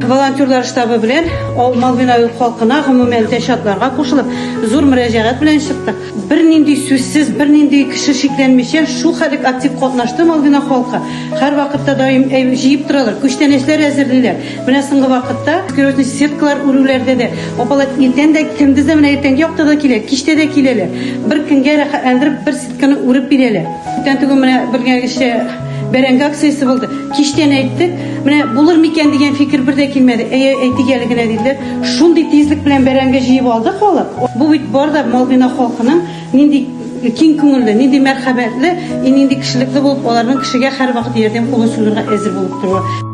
Волонтерлар штабы белән Малвин авыл халкына, гомумән, тәшатларга кушылып, зур мөрәҗәгать белән чыктык. Бернинди сүзсез, бернинди кеше шикләнмичә, шул хәлек актив катнашты Малвина халкы. Һәрвакытта даим җыеп торалар, күчтәнәчләр әзерлиләр. Менә соңгы вакытта маскировочный сеткалар үрүләрдә дә апалар иртән дә, көндез дә, менә иртәнге якта да килә, кичтә дә киләләр. Бер көнгә рәхәтләндереп бер сетканы үреп бирәләр. Күптән түгел менә белгәнегезчә бәрәңге акциясе булды. Кичтән әйттек, менә булыр микән дигән фикер бер дә килмәде. Әйе, әйтик әле генә диделәр. Шундый тизлек белән бәрәңге җыеп алды халык. Бу бит бар да Малвина халкының нинди киң күңелле, нинди мәрхәмәтле, и нинди кешелекле булып, аларның кешегә һәрвакыт ярдәм кулы сузырга әзер булып торуы.